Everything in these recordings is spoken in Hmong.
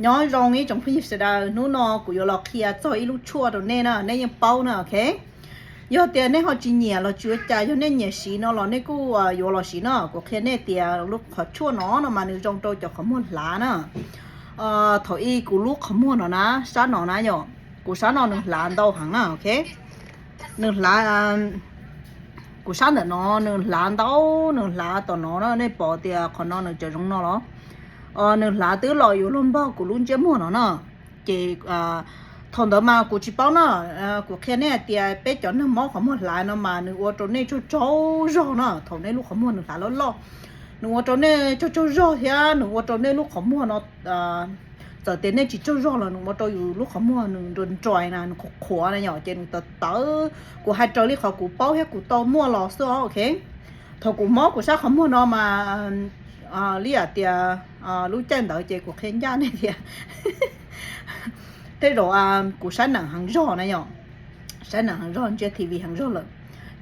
Nyob zoo ib tsoom phooj ywg sawv daws, hnub no kuv yuav los qhia txog ib lub tshuaj rau nej na, nej yeej paub na, ok. Yog tias nej ho tsis nyiam los tsis ua cas, yog nej nyiam siv no los nej kuj yuav los siv na. Kuv qhia nej tias lub qhov tshuaj no no mas nws zoo rau cov qhov muag hlav na. Thaum ub kuv lub qhov muag no na, sab no na yom, kuv sab no nws hlav ntau heev na, ok. Nws hlav, kuv sab ntawm no nws hlav ntau, nws hlav tom no na, nej pom tias qhov no nws tseem zoo no los. Nws hlav twb los yuav luag npog kuv lub ntsiab muag no na. Ces thaum ntawd mas kuv tsis paub na, kuv qhia nej hais tias peb cov neeg mob qhov muag hlav no mas nws ua rau nej tsaug tsaug zog na, thaum nej lub qhov muag nws hlav loj loj, nws ua rau nej tsaug tsaug zog thiab nws ua rau nej lub qhov muag no, txawm tias nej tsis tsaug zog los nws ua rau yus lub qhov muag nws nroi nroi na, nws qhuav qhuav na yom, ces nws tawv tawv. Kuv hais raws li qhov kuv paub thiab kuv tau muaj los xwb os, ok. Thaum kuv mob kuv sab qhov muag no mas, li hais tias, lub caij ntawd ces kuv qhia ncaj nej tias tej zaum kuv saib neem heev zog na yom, saib neem heev zog, ntsia T V heev zog lawm,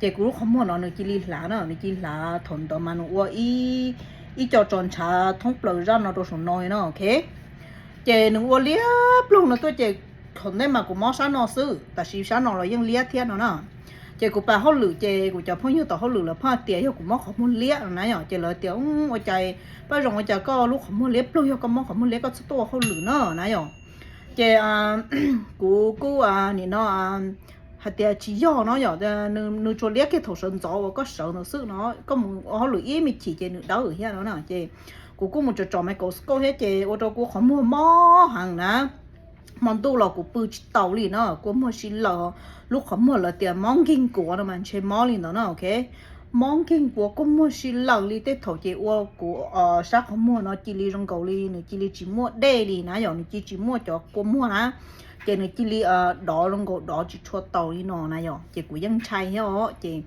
ces kuv lub qhov muag no nws cia li hlav na, nws cia li hlav. Thaum ntawd mas nws ua ib co tso ntshav thoob plaws zaj no rau saum no no, ok. Ces nws ua liab ploog no tuaj ces thaum ntej mas kuv mob sab no xwb, tab sis sab no los yeej liab thiab no na. Ces kuv pais hauj lwm ces kuv cov phooj ywg tom hauj lwm lawv pheej tias yog kuv mob qhov muag liab no na yom, ces lawv tias ua cas, Paj Zoo, ua cas koj lub qhov muag liab ploog, yog koj mob qhov muag liab koj txhob tuaj ua hauj lwm na na yom. Ces kuv kuj nim no hais tias tsis yog no yom, nws tsuas liab kiag thaum sawv ntxov uas koj sawv ntawd xwb no, koj mus ua hauj lwm ib me chim ces nws dawb thiab no na. Ces kuv kuj mus tsom tsom me kaus xkauj thiab ces ua rau kuv qhov muag mob heev na. Hmo ntuj los kuv pw tsis taus li no, kua muag si lawm, lub qhov muag lawv tias mob nkeeg kuav no mas ntshe mob li ntawd na, ok. Mob nkeeg kuav kua muag si lawm li, tej thaum ces ua kuv sab qhov muag no cia li zoo nkaus li nws cia li tsis muaj dej li na yom, nws cia li tsis muaj cov kua muag na, ces nws cia li dov zoo nkaus dov tsis tshua taus li no na yom, ces kuv yeej ntshai thiab os, ces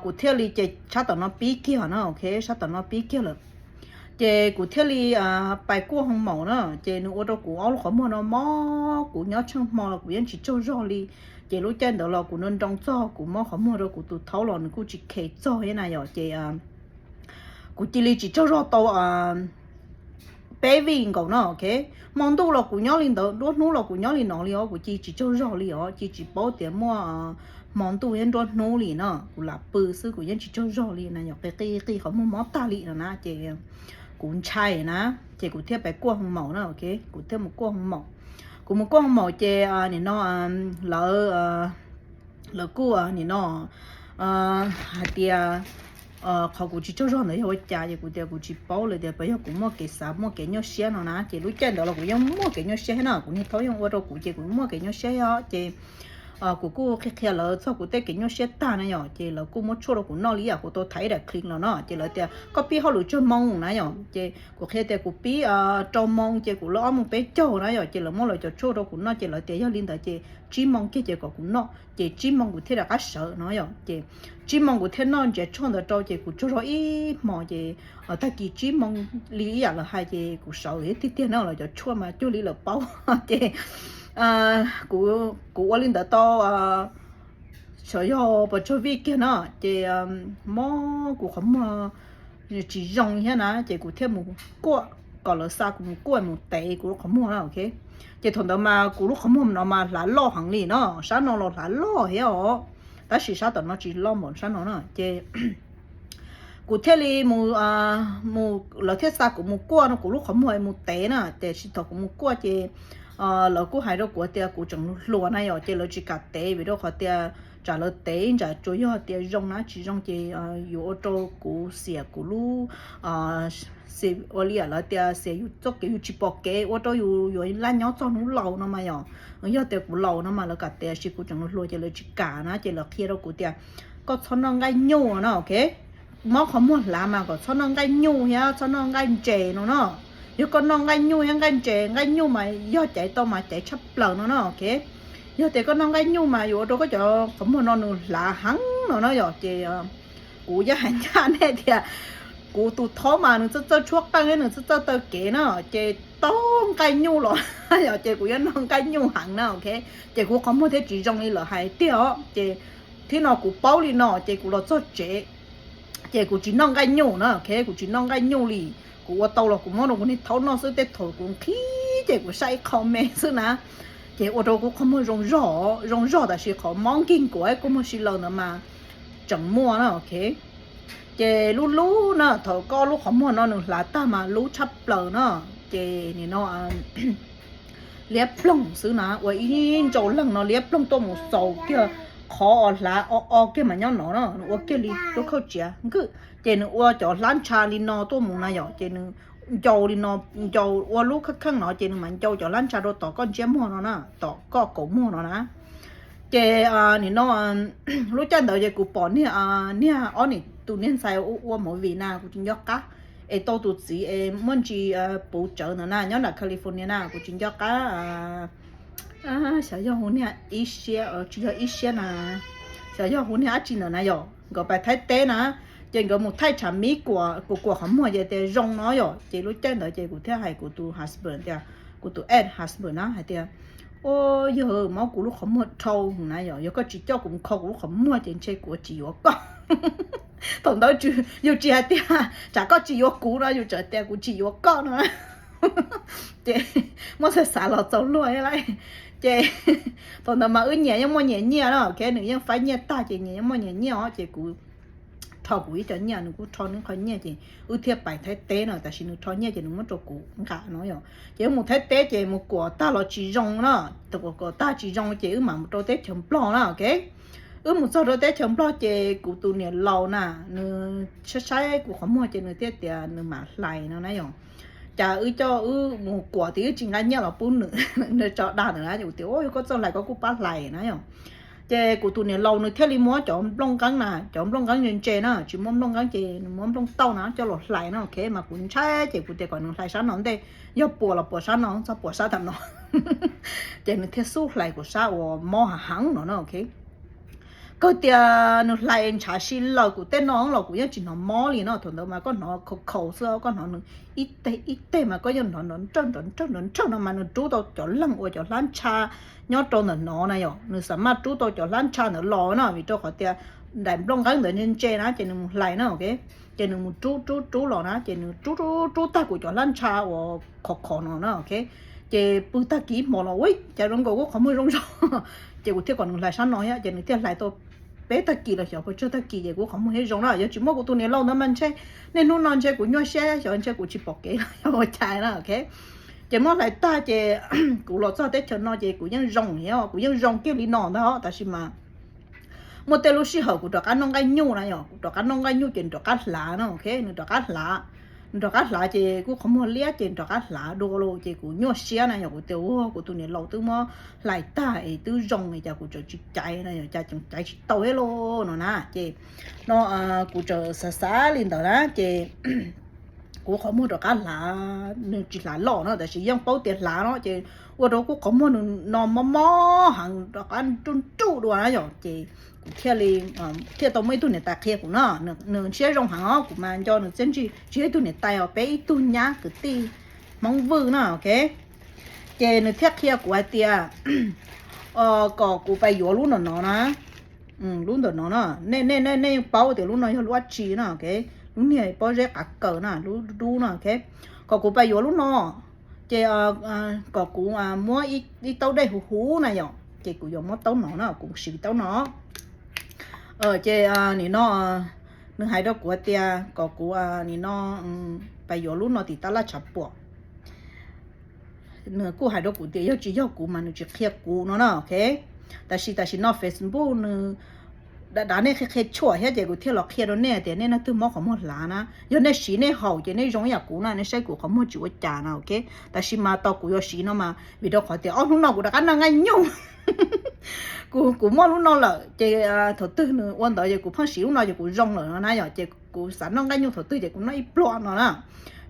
kuv thiaj li, ces sab tom no pib kiag na, ok, sab tom no pib kiag lawm. Ces kuv thiaj li pais kuaj hoo maum na, ces nws ua rau kuv ob lub qhov muag no mob, kuv nyob tsheej hmo los kuv yeej tsis tsaug zog li. Ces lub caij ntawd los kuv nroo nroo txog kuv mob qhov muag rau kuv tus thaub los nws kuj tsis kheev txog thiab na yom, ces kuv cia li tsis tsaug zog tau peb vij nkaus no, ok. Hmo ntuj los kuv nyob li ntawd, nruab hnub los kuv nyob li no li os, kuv cia li tsis tsaug zog li os, cia li tsis paub tias muaj hmo ntuj thiab nruab hnub li no, kuv lam pw xwb kuv yeej tsis tsaug zog li na yom, qi qi qi qhov muag mob tag li no na, ces kuv ntshai na, ces kuv thiaj pais kuaj hoo maum na, ok, kuv thiaj mus kuaj hoo maum. Kuv mus kuaj hoo maum ces nim no lawv, lawv kuj nim no hais tias qhov kuv tsis tsaug zog ntawd yog ua cas, ces kuv tias kuv tsis paub, lawv tias puas yog kuv muaj kev xav muaj kev nyuaj siab no na, ces lub caij ntawd los kuv yeej muaj kev nyuaj siab thiab na, kuv niag thaub yeej ua rau kuv ces kuv muaj kev nyuaj siab os, ces kuv kuj qhia qhia lawv txog kuv tej kev nyuaj siab tag na yom, ces lawv kuj muab tshuaj rau kuv noj li yam kuv tau tham ib daim clip los no, ces lawv tias koj pib hauj lwm tsawg moo na yom, ces kuv qhia tias kuv pib rau moo ces kuv lawv ob moo peb caug na yom, ces lawv muab lawv cov tshuaj rau kuv noj, ces lawv tias yog li ntawd ces tsib moo kiag ces kom kuv noj, ces tsib moo kuv thiaj rov qab sawv no yom, ces tsib moo kuv thiaj noj ntsiav tshuaj ntawd rau ces kuv tsaug zog ib hmos, ces tag kis tsib moo li ib yam lawv hais ces kuv sawv tiag tiag na, lawv cov tshuaj mas cuag li lawv paub, ces kuv ua li ntawd tau xyov yog puas tsawg vij kiag na, ces mob kuv qhov muag tsis zoo thiab na, ces kuv thiaj mus kuaj, kom lawv xa kuv mus kuaj mus tev kuv lub qhov muag na, ok. Ces thaum ntawd mas kuv lub qhov muag no mas hlav loj heev li no, sab no los hlav loj thiab os, tab sis sab tom no tsis loj npaum sab no na, ces kuv thiaj li mus, mus, lawv thiaj xa kuv mus kuaj no kuv lub qhov muag mus tev na, tiam sis thaum kuv mus kuaj ces lawv kuj hais rau kuv tias kuv tseem hluas hluas na yom, ces lawv tsis kam tev vim rau qhov tias tsam lawv tev ib ntsam tsuas yog tias zoo na, tsis zoo ces yuav ua rau kuv xiam kuv lub, xiam ua li lawv tias xiam yus txoj kev yus tsis pom kev ua rau yus yuav laj nyob txog hnub laus no mas yom. Yog tias kuv laus no mas lawv kam tev, tiam sis kuv tseem hluas hluas ces lawv tsis kam na, ces lawv qhia rau kuv tias koj txhob noj nqaij nyuj no, ok. Mob qhov muag hlav mas kom txhob noj nqaij nyuj thiab txhob noj nqaij ntses no no. Yog koj noj nqaij nyuj thiab nqaij ntses, nqaij nyuj mas yog caiv tau mas caiv tshaj plaws no no, ok. Yog tias koj noj nqaij nyuj mas yuav ua rau koj cov qhov muag no nws hlav heev no no yom, ces kuv yeej hais ncaj nej tias kuv tus thaub mas nws txawj txawj tshuab qeej thiab nws txawj txawj taw kev na, ces tau nqaij nyuj los yom, ces kuv yeej noj nqaij nyuj heev na, ok. Ces kuv qhov muag thiaj tsis zoo li lawv hais tiag os. Ces thib no kuv paub li no ces kuv los txog tsev, ces kuv tsis noj nqaij nyuj na, ok, kuv tsis noj nqaij nyuj li. Kuv ua tau los kuv muab rau kuv niag thaub noj xwb, tej thaum kuv nqhis ces kuv saib ib qho me xwb na, ces ua rau kuv qhov muag zoo zog, zoo zog tab sis qhov mob nkeeg kuv kuj muag si laws ntawd mas tseem muaj na, ok. Ces lub lub na, thaum koj lub qhov muag no nws hlav tag mas lub tshaj plaws na, ces nim no liab ploog xwb na, ua ib ntsau leeg no liab ploog tuaj mus xaus kiag qhov o hlav o o kiag mas nyob no na, nws ua kiag li lub khauj tsiav nkwj, ces nws ua cov hlab ntsha li no tuaj mus na yom, ces nws ncau li no, ncau ua lub kheej kheej no ces nws mas ncau cov hlab ntsha rau tom koj ntsiab muag no na, tom koj kaum muag no na. Ces nim no lub caij ntawd ces kuv pom niag, niag ob niam tus niag ntxhais ua movie na, kuv tsis nco qab, es tau tus txiv es muaj ntsis puv tsawv ntawd na, nyob nram California na, kuv tsis nco qab, xyov yog hu niag ib siab, tsis yog ib siab na, xyov yog hu niag dab tsi ntawd na yom, nkawd pais Thaib teb na, ces nkawd mus thaij tshav mib kuam, kuam kuam qhov muag ces tias zoo no yom, ces lub caij ntawd ces kuv thiaj hais kuv tus husband tias, kuv tus ex husband na hais tias, ua yog mob kuv lub qhov muag dhau na yom, yog koj tsis coj kuv mus kho kuv lub qhov muag ces ntshe kuv tsis yuav koj. Thaum ntawd yus tsis hais tias tsam koj tsis yuav kuv no, yus tseem tias kuv tsis yuav koj no. Ces muab xav xav los txaus luag lawm. Ces thaum ntawd mas wb nyias yeej muaj nyias nyiaj na, ok, nws yeej faib nyiaj tag ces nyias yeej muaj nyias nyiaj os, ces kuv rho kuv ib co nyiaj, nws kuj rho nws qho nyiaj, ces wb thiaj pais Thaib teb no, tab sis nws rho nyiaj ces nws muab rau kuv nqa no yom. Ces wb mus Thaib teb ces mus kuam tag los tsis zoo na, kuam kuam tag tsis zoo ces wb mam mus rau teb chaws Nplog na, ok. Wb mus txog rau teb chaws Nplog ces kuv tus niam laus na, nws saib saib kuv qhov muag ces nws thiaj tias nws mam hlais no na yom. Cas wb coj wb mus kuam tias wb tsis nqa nyiaj los pub nws, nws tso dag ntawd na, ces kuv tias, ua yog koj txawj hlais koj kuj pab hlais na yom. Ces kuv tus niam laus nws thiaj li muab cov nplooj nqeeb na, cov nplooj nqeeb ntse ntse na, tsis muaj nplooj nqeeb ces nws muab nplooj tauj na coj los hlais no, ok, mas kuv ntshai ces kuv tias kom nws hlais sab no ntej, yog puas los puas sab no, txhob puas sab tam no. Ces nws thiaj xub hlais kuv sab uas mob heev heev no na, ok. Kawg tias nws hlais ntshav si laws kuv tej no los kuv yeej tsis hnov mob li no, thaum ntawd mas koj hnov khaus khaus xwb, koj hnov nws ib teg ib teg mas koj yeej hnov nrov nrawj nrov nrawj nrov nrawj no, mas nws rub tau cov leeg uas cov hlab ntsha nyob rau ntawm no na yom, nws xav maj rub tau cov hlab ntsha ntawd los na, vim rau qhov tias daim nplooj nqeeb ntawd ntse ntse na, ces nws mus hlais na, ok. Ces nws mus rub rub rub los na, ces nws rub rub rub tag kuv cov hlab ntsha uas khov khov no na, ok. Ces pw tag kis hmo los ua cas zoo nkaus kuv qhov muag zoo zog, ces kuv thiaj kom nws hlais sab no thiab, ces nws thiaj hlais tau peb tag kis los xyov puas tsawg tag kis ces kuv qhov muag thiaj zoo na. Yog tsis muaj kuv tus niam laus ntawd mas ntshe niaj hnub no ntshe kuv nyuaj siab xyov ntshe kuv tsis pom kev los yog ua cas na, ok. Ces muab hlais tag ces kuv los txog teb chaws no ces kuv yeej zoo thiab, kuv yeej zoo kiag li no ntag, tab sis mas muaj tej lub sij hawm kuv rov qab noj nqaij nyuj na yom, kuv rov qab noj nqaij nyuj ces nws rov qab hlav na, ok, nws rov qab hlav. Nws rov qab hlav ces kuv qhov muag liab ces nws rov qab hlav dua los ces kuv nyuaj siab na yom, kuv tias ua kuv tus niam laus twb muab hlais tag es twb zoo es cas kuv tseem tsis caiv na yom, cas tseem caiv tsis tau thiab lauj no na. Ces no kuv tseem xav xav li ntawd na ces kuv qhov muag rov qab hlav, nws tsis hlav loj no tab sis yeej paub tias hlav no ces ua rau kuv qhov muag nws no mob mob heev rov qab nruj nruj dua na yom, ces kuv thiaj li thiaj tau muaj ib tug niam tais qhia kuv na, nws siab zoo heev os, kuv mas nco nws txiaj ntsig tsis yog ib tug niam tais os, peb ib tug nyab kwv tij Hmoob Vwj na, ok. Ces nws thiaj qhia kuv hais tias kom kuv pais yuav lub ntawm no na, lub ntawm no na, nej nej nej yeej paub tias lub no yog lub dab tsi na, ok. Lub niag pob zeb qav kaws na, lub dub na, ok. Kom kuv pais yuav lub no, ces kom kuv muab ib taub dej huv huv na yom, ces kuv yuav muab taub no na, kuv siv taub no. Ces nim no nws hais rau kuv tias kom kuv nim no pais yuav lub no tim tab laj tshav puam. Nws kuj hais rau kuv tias yog tsis yog kuv mas nws tsis qhia kuv no na, ok. Tab sis tam sim no Facebook nws dav dav nej qhia qhia tshuam thiab ces kuv thiaj los qhia rau nej tias nej leej twg mob qhov muag hlav na, yog nej siv nej haus ces nej zoo ib yam kuv na, nej saib kuv qhov muag tsis ua cas na, ok. Tab sis mas tau kuv yuav siv no mas vim rau qhov tias ob hnub no kuv rov qab noj nqaij nyuj. Kuv kuv muaj lub no lawm ces thaum twg nws ua ntawd ces kuv pheej siv lub no ces kuv zoo lawm no na yom, ces kuv xav noj nqaij nyuj thaum twg ces kuv noj ib pluag no na.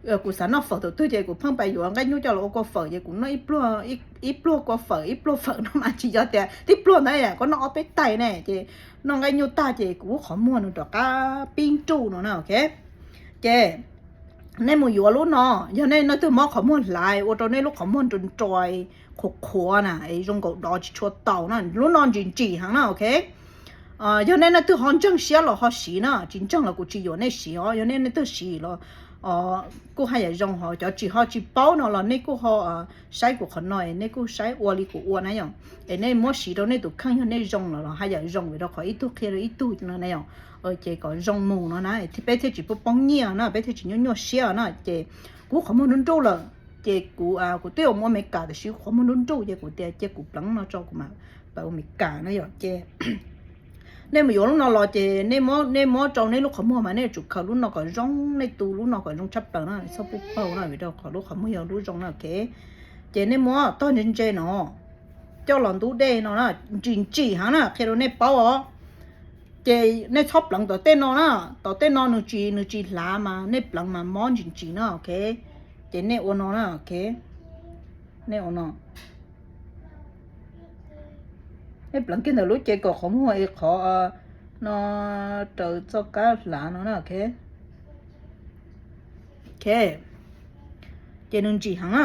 Kuv xav noj fawm thaum twg ces kuv pheej pais yuav nqaij nyuj coj los ua kua fawm ces kuv noj ib pluag, ib pluag kua fawm, ib pluag fawm no mas tsis yog tias tib pluag ntawd koj noj ob peb tais ne, ces noj nqaij nyuj tag ces kuv qhov muag nws rov qab pib nruj no na, ok. Ces nej mus yuav lub no, yog nej leej twg mob qhov muag hlav ua rau nej lub qhov muag nroi nroi qhuav qhuav na, es zoo nkaus dov tsis tshua taus na, lub no ntsim ntsim heev na, ok. Yog nej leej twg ho ntseeg siab los ho siv na, tsis ntseeg los kuv tsis yuav nej siv os, yog nej leej twg siv los kuj haj yam zoo, ho cov tsis ho tsis paub no los nej kuj ho saib kuv qhov no es nej kuj saib ua li kuv ua na yom. Es nej muab siv rau nej tus kheej, yog nej zoo los los haj yam zoo, vim rau qhov ib tug qhia rau ib tug no na yom. Ces kom zoo mus no na, peb thiaj tsis poob nyiaj na, peb thiaj tsis nyuaj nyuaj siab na. Ces kuv qhov muag nruj nruj lawm, ces kuv kuv twb yuav mus ua Amelikas, tiam sis qhov muag nruj nruj, ces kuv tias cia kuv pleev no tso kuv mam pais ua Amelikas na yom. Ces nej mus yuav lub no los ces nej muab rau nej lub qhov muag mas nej yuav tsum khaws lub no kom zoo, nej tu lub no kom zoo tshaj plaws na, txhob pub paug na, vim rau qhov lub qhov muag yog lub zoo na, ok. Ces nej muab tog ntse ntse no coj los ntub dej no na, ntsim ntsim heev na, qhia rau nej paub os. Ces nej txhob pleev tom tej no na, tom tej no nws tsis, nws tsis hlav mas nej pleev mas mob ntsim ntsim na, ok. Ces nej ua no na, ok. Nej ua no, nej pleev kiag ntawm lub cev kom qhov muag es qhov no raws txoj kab hlav no na, ok. Ok, ces nws ntsim heev na,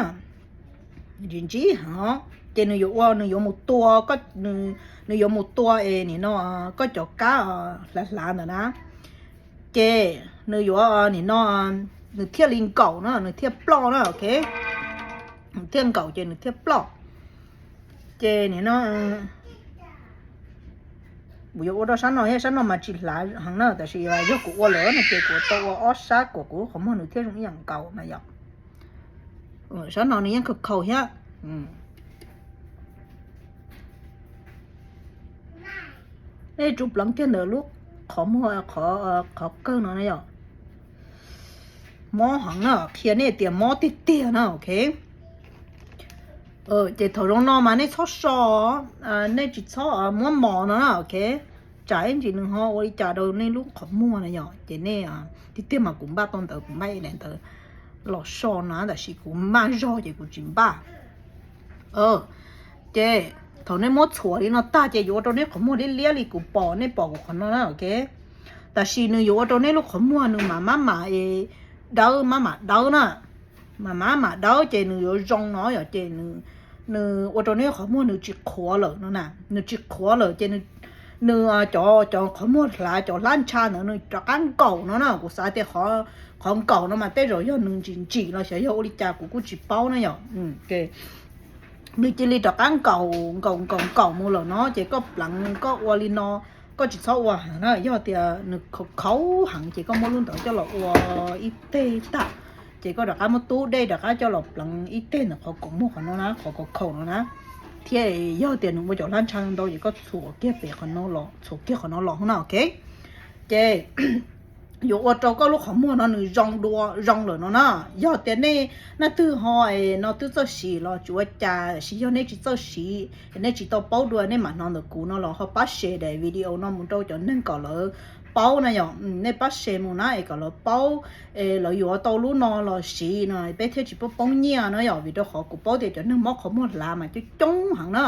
ntsim ntsim heev os. Ces nws yuav ua, nws yuav mus tua, nws yuav mus tua es nim no koj cov kab hlav hlav ntawd na. Ces nws yuav nim no, nws thiaj li nkaum na, nws thiaj ploj na, ok. Nws thiaj nkaum ces nws thiaj ploj. Ces nim no kuv yuav ua rau sab no thiab, sab no mas tsis hlav heev na, tab sis yog kuv ua lawm no ces kuv tau ua ob sab kom kuv qhov muag nws thiaj zoo ib yam nkaus na yom. Sab no nws yeej khaus khaus thiab. Nej tsum pleev kiag ntawm lub qhov muag, qhov kawg no na yom. Mob heev na, qhia nej tias mob tiag tiag na, ok. Ces thaum zoo no mas nej txhob so, nej tsis txhob muab mos no na, ok. Tsam ib ntsis nws ho ua li cas rau nej lub qhov muag na yom. Ces nej, tiag tiag mas kuv npaj tau ntawd, kuv npaj ib daim ntawd los so na, tab sis kuv maj zog ces kuv tsis npaj. Ces thaum nej muab txhuam li no tag ces yuav ua rau nej qhov muag liab liab li kuv pom, nej pom kuv qhov no na, ok. Tab sis nws yuav ua rau nej lub qhov muag nws mam maj mam dawb, maj mam dawb na. Mam maj mam dawb ces nws yuav zoo no yom, ces nws ua rau nej qhov muag nws tsis qhuav lawm no na, nws tsis qhuav lawm ces nws, cov, cov qhov muag hlav, cov hlab ntsha ntawd nws rov qab nkaum no na. Kuv xav tias qhov nkaum no mas tej zaum yog nws ntsim ntsim los xyov yog ua li cas kuv kuj tsis paub na yom. Nws cia li rov qab nkaum nkaum nkaum nkaum mus lawm no ces koj pleev koj ua li no, koj tsis txhob ua heev na, yog tias nws khaus khaus heev ces koj muab lub ntawd coj los ua ib teg tag, ces koj rov qab muab tub dej rov qab coj los pleev ib teg ntawm qhov kaus muag qhov no na, qhov kaus khaum no na. Thiab yog tias nws ua cov hlab ntsha ntau ces koj txhuam kiag pem qhov no los, txhuam kiag qhov no los na, ok. Ces yuav ua rau koj lub qhov muag no nws zoo dua zoo lawm no na. Yog tias nej leej twg ho no twb txawj siv los tsis ua cas, sis yog nej tsis txawj siv, nej tsis tau paub dua, nej mam hnov ntawm kuv no los ho pab share daim video no mus rau cov neeg kom lawv paub na yom. Nej pab share mus na es kom lawv paub, es lawv yuav tau lub no los siv no peb thiaj tsis poob poob nyiaj no yom, vim rau qhov kuv paub tias cov neeg mob qhov muag hlav mas coob coob heev na.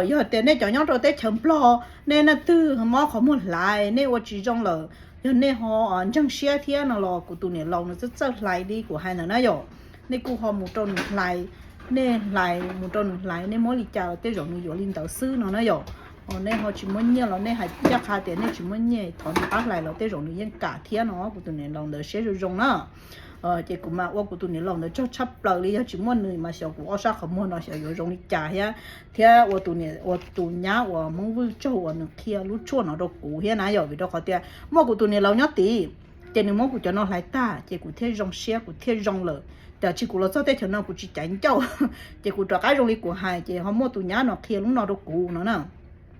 Yog tias nej cov nyob rau teb chaws Nplog, nej leej twg mob qhov muag hlav, nej ua tsis zoo lawm, yog nej ho ntseeg siab thiab no los kuv tus niam laus nws txawj txawj hlais li kuv hais ntawd na yom. Nej kuj ho mus rau nws hlais, nej hlais mus rau nws hlais, nej muab li cas los tej zaum nws yuav li ntawd xwb no na yom. Nej ho tsis muaj nyiaj los nej hais ncaj qha tias nej tsis muaj nyiaj thov nws pab hlais los tej zaum nws yeej kam thiab no, kuv tus niam laus ntawd siab zoo zoo na. Ces kuv mas ua kuv tus niam laus ntawd tsaug tshaj plaws li, yog tsis muaj nws mas xyov kuv ob sab qhov muag no xyov yuav zoo li cas thiab. Thiab ua tus niam, ua tus nyab uas Hmoob Vwj tsaug uas nws qhia lub tshuaj no rau kuv thiab na yom, vim rau qhov tias muaj kuv tus niam laus nyob tid, ces nws muab kuv cov no hlais tag ces kuv thiaj zoo siab, kuv thiaj zoo lawm. Tiam sis kuv los txog teb chaws no kuv tsis caiv ncauj, ces kuv rov qab zoo li kuv hais, ces ho muaj tus nyab no qhia lub no rau kuv no na.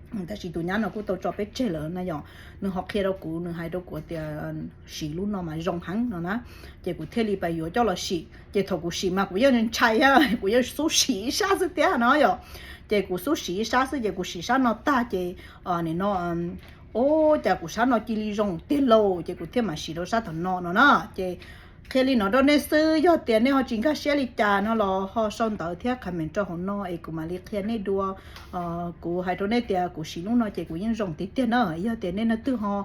Tab sis tus nyab no kuj tau tso peb tseg lawm na yom. Nws ho qhia rau kuv, nws hais rau kuv tias siv lub no mas zoo heev no na. Ces kuv thiaj li pais yuav coj los sim, ces thaum kuv sim mas kuv yeej ntshai thiab, kuv yeej xub sim ib sab xwb thiab no yom. Ces kuv xub sim ib sab xwb ces kuv sim sab no tag ces nim no, ua cas kuv sab no cia li zoo tiag lauj, ces kuv thiaj mam sim rau sab tom no no na. Ces qhia li no rau nej xwb, yog tias nej ho tsis nkag siab li cas no los ho sau ntawv thiab comment rau hauv no es kuv mam li qhia nej dua. Kuv hais rau nej tias kuv siv lub no ces kuv yeej zoo tiag tiag na. Yog tias nej leej twg ho,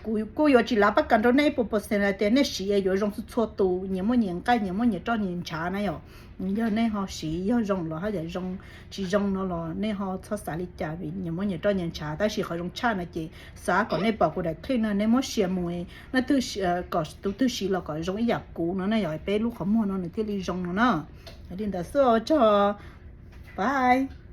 kuv kuj yuav tsis lav pab kas rau nej ib puas percent hais tias nej siv yuav zoo txhua txhua tus, nyias muaj nyias nqaij, nyias muaj nyias roj nyias ntshav na yom. Yog nej ho siv yog zoo los haj yam zoo, tsis zoo no los nej ho txhob xav li cas vim nyias muaj nyias roj nyias ntshav. Tab sis qhov zoo tshaj no ces xav kom nej pom kuv daim clip no nej muab share mus, nej twg, kom tus twg siv los kom zoo ib yam kuv no ne, yog peb lub qhov muag no nws thiaj li zoo no na. Li ntawd xwb, ua tsaug, bye.